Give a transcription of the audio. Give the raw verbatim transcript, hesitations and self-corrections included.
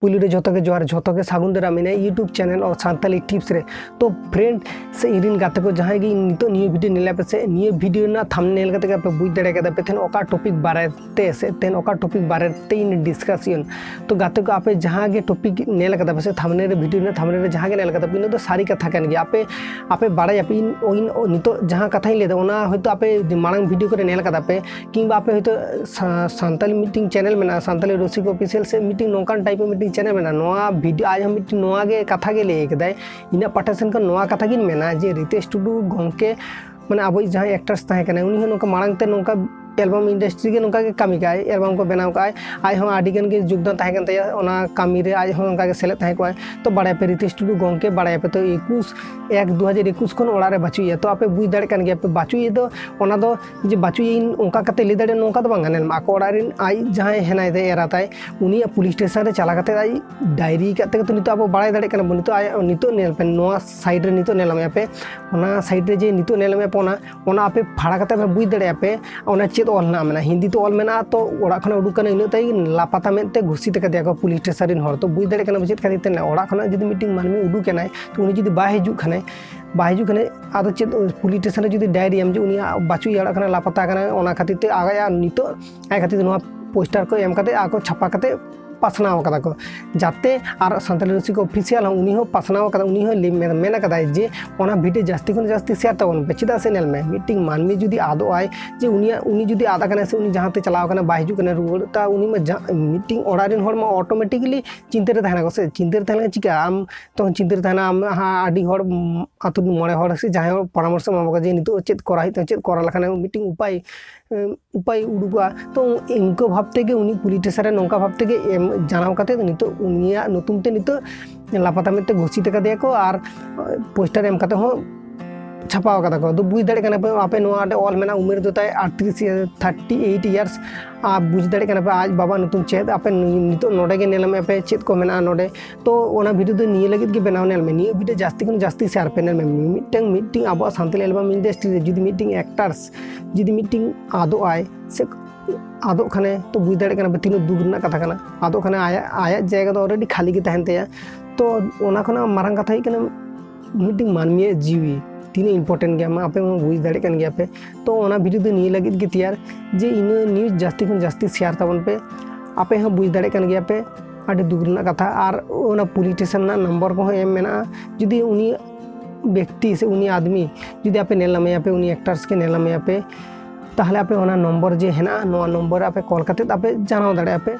ᱯᱩᱭᱞᱩ ᱨᱮ ᱡᱷᱚᱛᱚ ᱜᱮ ᱡᱚᱦᱟᱨ, ᱡᱷᱚᱛᱚ ᱜᱮ ᱥᱟᱹᱜᱩᱱ ᱫᱟᱨᱟᱢ ᱤᱧᱟᱹᱜ YouTube channel ᱚᱨ ᱥᱟᱱᱛᱟᱞᱤ tips ᱨᱮ᱾ ᱛᱚ friend ᱥᱮ ᱤᱧ ᱨᱮᱱ ᱜᱟᱛᱮ ᱠᱚ, ᱡᱟᱦᱟᱸᱭ ᱜᱮ ᱱᱤᱛᱚᱜ ᱱᱤᱭᱟᱹ video ᱧᱮᱞ ᱟᱯᱮ ᱥᱮ ᱱᱤᱭᱟᱹ video ᱨᱮᱱᱟᱜ thumbnail ᱧᱮᱞ ᱠᱟᱛᱮ ᱜᱮ ᱟᱯᱮ ᱵᱩᱡᱽ ᱫᱟᱲᱮ ᱠᱟᱫᱟ ᱯᱮ ᱛᱮᱦᱮᱧ ᱚᱠᱟ topic ᱵᱟᱨᱮ ᱛᱮ ᱥᱮ ᱛᱮᱦᱮᱧ ᱚᱠᱟ topic ᱵᱟᱨᱮ ᱛᱮ ᱤᱧ discussion᱾ ᱛᱚ ᱜᱟᱛᱮ ᱠᱚ, ᱟᱯᱮ ᱡᱟᱦᱟᱸ ᱜᱮ topic ᱧᱮᱞ ᱠᱟᱫᱟ ᱯᱮ ᱥᱮ thumbnail ᱨᱮ, video ᱨᱮᱱᱟᱜ thumbnail ᱨᱮ ᱡᱟᱦᱟᱸ ᱜᱮ ᱧᱮᱞ ᱠᱟᱫᱟ ᱯᱮ, ᱤᱱᱟᱹ ᱫᱚ ᱥᱟᱹᱨᱤ ᱠᱟᱛᱷᱟ ᱠᱟᱱ ᱜᱮᱭᱟ᱾ ᱟᱯᱮ, ᱟᱯᱮ ᱵᱟᱲᱟᱭᱟᱯᱮ, ᱤᱧ, ᱤᱧ ᱱᱤᱛᱚᱜ ᱡᱟᱦᱟᱸ ᱠᱟᱛᱷᱟᱧ ᱞᱟᱹᱭᱫᱟ, ᱚᱱᱟ ᱦᱚᱭᱛᱳ ᱟᱯᱮ ᱢᱟᱲᱟᱝ video ᱠᱚᱨᱮ ᱧᱮᱞ ᱠᱟᱫᱟ ᱯᱮ, ᱠᱤᱝᱵᱟ ᱟᱯᱮ ᱦᱚᱭᱛᱳ ᱥᱟ-, ᱥᱟᱱᱛᱟᱞᱤ ᱢᱤᱫᱴᱤᱝ channel ᱢᱮᱱᱟᱜᱼᱟ, ᱥᱟᱱᱛᱟᱞᱤ ᱨᱚᱥᱤᱠ official ᱥᱮ ᱢᱤᱫᱴᱤᱝ ᱱᱚᱝᱠᱟᱱ type ᱨᱮ ᱢᱤᱫᱴᱤᱝ channel ᱢᱮᱱᱟᱜᱼᱟ᱾ ᱱᱚᱣᱟ video ᱟᱡ ᱦᱚᱸ ᱢᱤᱫᱴᱤᱝ ᱱᱚᱣᱟ ᱜᱮ ᱠᱟᱛᱷᱟ ᱜᱮ ᱞᱟᱹᱭ ᱠᱟᱫᱟᱭ᱾ ᱤᱧᱟᱹᱜ ᱯᱟᱦᱴᱟ ᱥᱮᱱ ᱠᱷᱚᱱ ᱱᱚᱣᱟ ᱠᱟᱛᱷᱟ ᱜᱤᱧ ᱢᱮᱱᱟ ᱡᱮ ᱨᱤᱛᱮᱥ ᱴᱩᱰᱩ ᱜᱚᱢᱠᱮ, ᱢᱟᱱᱮ ᱟᱵᱚᱭᱤᱡ ᱡᱟᱦᱟᱸᱭ actors ᱛᱟᱦᱮᱸ ᱠᱟᱱᱟᱭ, ᱩᱱᱤ ᱦᱚᱸ ᱱᱚᱝᱠᱟ ᱢᱟᱲᱟᱝ ᱛᱮ ᱱᱚᱝᱠᱟ album industry ᱜᱮ ᱱᱚᱝᱠᱟ ᱜᱮ ᱠᱟᱹᱢᱤ ᱠᱟᱜᱼᱟᱭ, album ᱠᱚ ᱵᱮᱱᱟᱣ ᱠᱟᱜᱼᱟᱭ, ᱟᱡ ᱦᱚᱸ ᱟᱹᱰᱤ ᱜᱟᱱ ᱜᱮ ᱡᱳᱜᱽᱫᱟᱱ ᱛᱟᱦᱮᱸ ᱠᱟᱱ ᱛᱟᱭᱟ ᱚᱱᱟ ᱠᱟᱹᱢᱤ ᱨᱮ, ᱟᱡ ᱦᱚᱸ ᱚᱱᱠᱟ ᱜᱮ ᱥᱮᱞᱮᱫ ᱛᱟᱦᱮᱸ ᱠᱚᱜᱼᱟᱭ᱾ ᱛᱚ ᱵᱟᱲᱟᱭᱟᱯᱮ ᱨᱤᱛᱮᱥ ᱴᱩᱰᱩ ᱜᱚᱢᱠᱮ, ᱵᱟᱲᱟᱭᱟᱯᱮ ᱛᱚ ᱮᱠᱩᱥ ᱮᱠ ᱫᱩ ᱦᱟᱡᱟᱨ ᱮᱠᱩᱥ ᱠᱷᱚᱱ ᱚᱲᱟᱜ ᱨᱮ ᱵᱟᱹᱪᱩᱜ ᱮᱭᱟ᱾ ᱛᱚ ᱟᱯᱮ ᱵᱩᱡᱽ ᱫᱟᱲᱮᱭᱟᱜ ᱠᱟᱱ ᱜᱮᱭᱟ ᱯᱮ, ᱵᱟᱹᱪᱩᱜ ᱮ ᱫᱚ ᱚᱱᱟ ᱫᱚ ᱡᱮ ᱵᱟᱹᱪᱩᱜ ᱮᱭᱟ ᱤᱧ ᱚᱱᱠᱟ ᱠᱟᱛᱮ ᱞᱟᱹᱭ ᱫᱟᱲᱮᱭᱟᱜᱼᱟ, ᱱᱚᱝᱠᱟ ᱫᱚ ᱵᱟᱝ ᱠᱟᱱᱟ᱾ ᱧᱮᱞ ᱢᱮ, ᱟᱠᱚ ᱚᱲᱟᱜ ᱨᱮᱱ ᱟᱡ ᱡᱟᱦᱟᱸᱭ ᱦᱮᱱᱟᱭ ᱛᱟᱭᱟ, ᱮᱨᱟ ᱛᱟᱭ, ᱩᱱᱤᱭᱟᱜ police station ᱨᱮ ᱪᱟᱞᱟᱣ ᱠᱟᱛᱮ ᱟᱡ diary ᱠᱟᱜ ᱛᱮᱜᱮ ᱛᱚ ᱱᱤᱛᱚᱜ ᱟᱵᱚ ᱵᱟᱲᱟᱭ ᱫᱟᱲᱮᱭᱟᱜ ᱠᱟᱱᱟ ᱵᱚᱱ᱾ ᱱᱤᱛᱚᱜ ᱟᱭ, ᱱᱤᱛᱚᱜ ᱧᱮᱞ ᱯᱮ, ᱱᱚᱣᱟ side ᱨᱮ ᱱᱤᱛᱚᱜ ᱧᱮᱞ ᱢᱮ ᱯᱮ, ᱚᱱᱟ side ᱨᱮ ᱡᱮ ᱱᱤᱛᱚᱜ ᱧᱮᱞ ᱢᱮ ᱯᱮ, ᱚᱱᱟ, ᱚᱱᱟ ᱟᱯᱮ ᱯᱷᱟᱲᱟ ᱠᱟᱛᱮ ᱯᱮ ᱵᱩᱡᱽ ᱫᱟᱲᱮᱭᱟᱜᱼᱟ ᱯᱮ ᱚᱱᱟ ᱪᱮᱫ ᱚᱞ ᱦᱮᱱᱟᱜᱼᱟ᱾ ᱢᱮᱱᱟᱜᱼᱟ, ᱦᱤᱱᱫᱤ ᱛᱮ ᱚᱞ ᱢᱮᱱᱟᱜᱼᱟ, ᱛᱚ ᱚᱲᱟᱜ ᱠᱷᱚᱱᱟᱜ ᱩᱰᱩᱠ ᱠᱟᱱᱟ, ᱤᱱᱟᱹᱜ ᱛᱟᱭ ᱞᱟᱯᱟᱛᱟ ᱢᱮᱱᱛᱮ ᱜᱷᱩᱥᱤᱛ ᱟᱠᱟᱫᱮᱭᱟ ᱠᱚ police station ᱨᱮᱱ ᱦᱚᱲ᱾ ᱛᱚ ᱵᱩᱡᱽ ᱫᱟᱲᱮᱭᱟᱜ ᱠᱟᱱᱟ ᱯᱮ ᱪᱮᱫ ᱠᱷᱟᱹᱛᱤᱨ ᱛᱮ᱾ ᱚᱲᱟᱜ ᱠᱷᱚᱱᱟᱜ ᱡᱩᱫᱤ ᱢᱤᱫᱴᱤᱝ ᱢᱟᱹᱱᱢᱤ ᱩᱰᱩᱠ ᱮᱱᱟᱭ, ᱛᱚ ᱩᱱᱤ ᱡᱩᱫᱤ ᱵᱟᱭ ᱦᱤᱡᱩᱜ ᱠᱷᱟᱱᱮ, ᱵᱟᱭ ᱦᱤᱡᱩᱜ ᱠᱷᱟᱱᱮ, ᱟᱫᱚ ᱪᱮᱫ police station ᱨᱮ ᱡᱩᱫᱤ diary ᱟᱢ ᱡᱮ ᱩᱱᱤᱭᱟᱜ ᱵᱟᱹᱪᱩᱜ ᱮᱭᱟ, ᱚᱲᱟᱜ ᱠᱷᱚᱱᱟᱜ ᱞᱟᱯᱟᱛᱟ ᱠᱟᱱᱟᱭ, ᱚᱱᱟ ᱠᱷᱟᱹᱛᱤᱨ ᱛᱮ ᱟᱭᱟᱜ ᱱᱤᱛᱚᱜ, ᱟᱡ ᱠᱷᱟᱹᱛᱤᱨ ᱛᱮ ᱱᱚᱣᱟ poster ᱠᱚ ᱮᱢ ᱠᱟᱛᱮ ᱟᱨ ᱠᱚ ᱪᱷᱟᱯᱟ ᱠᱟᱛᱮ ᱯᱟᱥᱱᱟᱣ ᱠᱟᱫᱟ ᱠᱚ, ᱡᱟᱛᱮ ᱟᱨ ᱥᱟᱱᱛᱟᱲᱤ ᱨᱚᱥᱤᱠ official ᱦᱚᱸ, ᱩᱱᱤ ᱦᱚᱸ ᱯᱟᱥᱱᱟᱣ ᱠᱟᱫᱟ, ᱩᱱᱤ ᱦᱚᱸ ᱞᱟᱹᱭ ᱢᱮ-, ᱢᱮᱱ ᱠᱟᱫᱟᱭ ᱡᱮ ᱚᱱᱟ video ᱡᱟᱹᱥᱛᱤ ᱠᱷᱚᱱ ᱡᱟᱹᱥᱛᱤ share ᱛᱟᱵᱚᱱ ᱯᱮ᱾ ᱪᱮᱫᱟᱜ ᱥᱮ ᱧᱮᱞ ᱢᱮ, ᱢᱤᱫᱴᱤᱝ ᱢᱟᱹᱱᱢᱤ ᱡᱩᱫᱤ ᱟᱫᱚᱜ ᱟᱭ, ᱡᱮ ᱩᱱᱤᱭᱟᱜ, ᱩᱱᱤ ᱡᱩᱫᱤ ᱟᱫ ᱟᱠᱟᱱᱟᱭ ᱥᱮ ᱩᱱᱤ ᱡᱟᱦᱟᱸ ᱛᱮ ᱪᱟᱞᱟᱣ ᱠᱟᱱᱟᱭ, ᱵᱟᱭ ᱦᱤᱡᱩᱜ ᱠᱟᱱᱟ ᱨᱩᱣᱟᱹᱲ, ᱛᱟ ᱩᱱᱤ ᱢᱟ ᱡᱟ-, ᱢᱤᱫᱴᱤᱝ ᱚᱲᱟᱜ ᱨᱮᱱ ᱦᱚᱲ ᱢᱟ automatically ᱪᱤᱱᱛᱟᱹ ᱨᱮ ᱛᱟᱦᱮᱱᱟ ᱠᱚ ᱥᱮ᱾ ᱪᱤᱱᱛᱟᱹ ᱨᱮ ᱛᱟᱦᱮᱸ ᱞᱮᱱᱠᱷᱟᱱ ᱪᱤᱠᱟᱹᱜᱼᱟ? ᱟᱢ ᱛᱚᱠᱷᱚᱱ ᱪᱤᱱᱛᱟᱹ ᱨᱮ ᱛᱟᱦᱮᱱᱟ, ᱟᱢ ᱦᱟ-, ᱟᱹᱰᱤ ᱦᱚᱲ, ᱩᱢ, ᱟᱹᱛᱩ ᱨᱮᱱ ᱢᱚᱬᱮ ᱦᱚᱲ ᱥᱮ ᱡᱟᱦᱟᱸᱭ ᱦᱚᱲ ᱯᱚᱨᱟᱢᱚᱨᱥᱚ ᱮᱢᱟ ᱠᱚᱣᱟ ᱡᱮ ᱱᱤᱛᱚᱜ ᱪᱮᱫ ᱠᱚᱨᱟᱣ ᱦᱩᱭᱩᱜ ᱛᱟᱢᱟ, ᱪᱮᱫ ᱠᱚᱨᱟᱣ ᱞᱮᱠᱷᱟᱱ ᱢᱤᱫᱴᱤᱝ ᱩᱯᱟᱭ, ᱩᱢ, ᱩᱯᱟᱭ ᱩᱰᱩᱠᱚᱜᱼᱟ᱾ ᱛᱚ ᱤᱱᱠᱟᱹ ᱵᱷᱟᱵᱽ ᱛᱮᱜᱮ ᱩᱱᱤ police station ᱨᱮ ᱱᱚᱝᱠᱟ ᱵᱷᱟᱵᱽ ᱛᱮᱜᱮ ᱮᱢ ᱡᱟᱱᱟᱣ ᱠᱟᱛᱮ ᱱᱤᱛᱚᱜ ᱩᱱᱤᱭᱟᱜ ᱧᱩᱛᱩᱢ ᱛᱮ ᱱᱤᱛᱚᱜ ᱞᱟᱯᱟᱛᱟ ᱢᱮᱱᱛᱮ ᱜᱷᱳᱥᱤᱛ ᱟᱠᱟᱫᱮᱭᱟ ᱠᱚ ᱟᱨ poster ᱮᱢ ᱠᱟᱛᱮ ᱦᱚᱸ ᱪᱷᱟᱯᱟᱣ ᱠᱟᱫᱟ ᱠᱚ᱾ ᱟᱫᱚ ᱵᱩᱡᱽ ᱫᱟᱲᱮᱭᱟᱜ ᱠᱟᱱᱟ ᱯᱮ, ᱟᱯᱮ ᱱᱚᱣᱟ ᱨᱮ ᱚᱞ ᱢᱮᱱᱟᱜᱼᱟ, ᱩᱢᱮᱨ ᱫᱚ ᱛᱟᱭ ᱟᱴᱛᱨᱤᱥ, thirty eight years᱾ ᱟᱨ ᱵᱩᱡᱽ ᱫᱟᱲᱮᱭᱟᱜ ᱠᱟᱱᱟ ᱯᱮ ᱟᱡ ᱵᱟᱵᱟ ᱧᱩᱛᱩᱢ ᱪᱮᱫ? ᱟᱯᱮ ᱱᱤᱛᱚᱜ ᱱᱚᱰᱮ ᱜᱮ ᱧᱮᱞ ᱢᱮ ᱯᱮ ᱪᱮᱫ ᱠᱚ ᱢᱮᱱᱟᱜᱼᱟ ᱱᱚᱰᱮ᱾ ᱛᱚ ᱚᱱᱟ video ᱫᱚ ᱱᱤᱭᱟᱹ ᱞᱟᱹᱜᱤᱫ ᱜᱮ ᱵᱮᱱᱟᱣ ᱧᱮᱞ ᱢᱮ, ᱱᱤᱭᱟᱹ video ᱡᱟᱹᱥᱛᱤ ᱠᱷᱚᱱ ᱡᱟᱹᱥᱛᱤ share ᱯᱮ᱾ ᱧᱮᱞ ᱢᱮ, ᱢᱤᱫᱴᱟᱝ, ᱢᱤᱫᱴᱤᱝ ᱟᱵᱚᱣᱟᱜ ᱥᱟᱱᱛᱟᱲᱤ album industry ᱨᱮ ᱡᱩᱫᱤ ᱢᱤᱫᱴᱤᱝ actors ᱡᱩᱫᱤ ᱢᱤᱫᱴᱤᱝ ᱟᱫᱚᱜ ᱟᱭ ᱥᱮ ᱟᱫᱚᱜ ᱠᱷᱟᱱᱮ, ᱛᱚ ᱵᱩᱡᱽ ᱫᱟᱲᱮᱭᱟᱜ ᱠᱟᱱᱟ ᱯᱮ ᱛᱤᱱᱟᱹᱜ ᱫᱩᱠ ᱨᱮᱱᱟᱜ ᱠᱟᱛᱷᱟ ᱠᱟᱱᱟ᱾ ᱟᱫᱚᱜ ᱠᱷᱟᱱᱮ ᱟᱭᱟᱜ, ᱟᱭᱟᱜ ᱡᱟᱭᱜᱟ ᱫᱚ already ᱠᱷᱟᱹᱞᱤ ᱜᱮ ᱛᱟᱦᱮᱱ ᱛᱟᱭᱟ᱾ ᱛᱚ ᱚᱱᱟ ᱠᱷᱚᱱᱟᱜ ᱢᱟᱨᱟᱝ ᱠᱟᱛᱷᱟ ᱦᱩᱭᱩᱜ ᱠᱟᱱᱟ ᱢᱤᱫᱴᱤᱡ ᱢᱟᱹᱱᱢᱤᱭᱟᱜ ᱡᱤᱣᱤ ᱛᱤᱱᱟᱹᱜ important ᱜᱮᱭᱟ, ᱢᱟ ᱟᱯᱮ ᱦᱚᱸ ᱵᱩᱡᱽ ᱫᱟᱲᱮᱭᱟᱜ ᱠᱟᱱ ᱜᱮᱭᱟ ᱯᱮ᱾ ᱛᱚ ᱚᱱᱟ video ᱫᱚ ᱱᱤᱭᱟᱹ ᱞᱟᱹᱜᱤᱫ ᱜᱮ ᱛᱮᱭᱟᱨ, ᱡᱮ ᱤᱱᱟᱹ news ᱡᱟᱹᱥᱛᱤ ᱠᱷᱚᱱ ᱡᱟᱹᱥᱛᱤ share ᱛᱟᱵᱚᱱ ᱯᱮ᱾ ᱟᱯᱮ ᱦᱚᱸ ᱵᱩᱡᱽ ᱫᱟᱲᱮᱭᱟᱜ ᱠᱟᱱ ᱜᱮᱭᱟ ᱯᱮ ᱟᱹᱰᱤ ᱫᱩᱠ ᱨᱮᱱᱟᱜ ᱠᱟᱛᱷᱟ᱾ ᱟᱨ ᱚᱱᱟ politician ᱨᱮᱱᱟᱜ number ᱠᱚᱦᱚᱸ ᱮᱢ ᱢᱮᱱᱟᱜᱼᱟ᱾ ᱡᱩᱫᱤ ᱩᱱᱤ ᱵᱮᱠᱛᱤ ᱥᱮ ᱩᱱᱤ ᱟᱫᱢᱤ ᱡᱩᱫᱤ ᱟᱯᱮ ᱧᱮᱞ ᱧᱟᱢᱮᱭᱟ ᱯᱮ, ᱩᱱᱤ actors ᱜᱮ ᱧᱮᱞ ᱧᱟᱢᱮᱭᱟ ᱯᱮ, ᱛᱟᱦᱚᱞᱮ ᱟᱯᱮ ᱚᱱᱟ number ᱡᱮ ᱦᱮᱱᱟᱜᱼᱟ, ᱱᱚᱣᱟ number ᱟᱯᱮ call ᱠᱟᱛᱮᱫ ᱟᱯᱮ ᱡᱟᱱᱟᱣ ᱫᱟᱲᱮᱭᱟᱜᱼᱟ ᱯᱮ᱾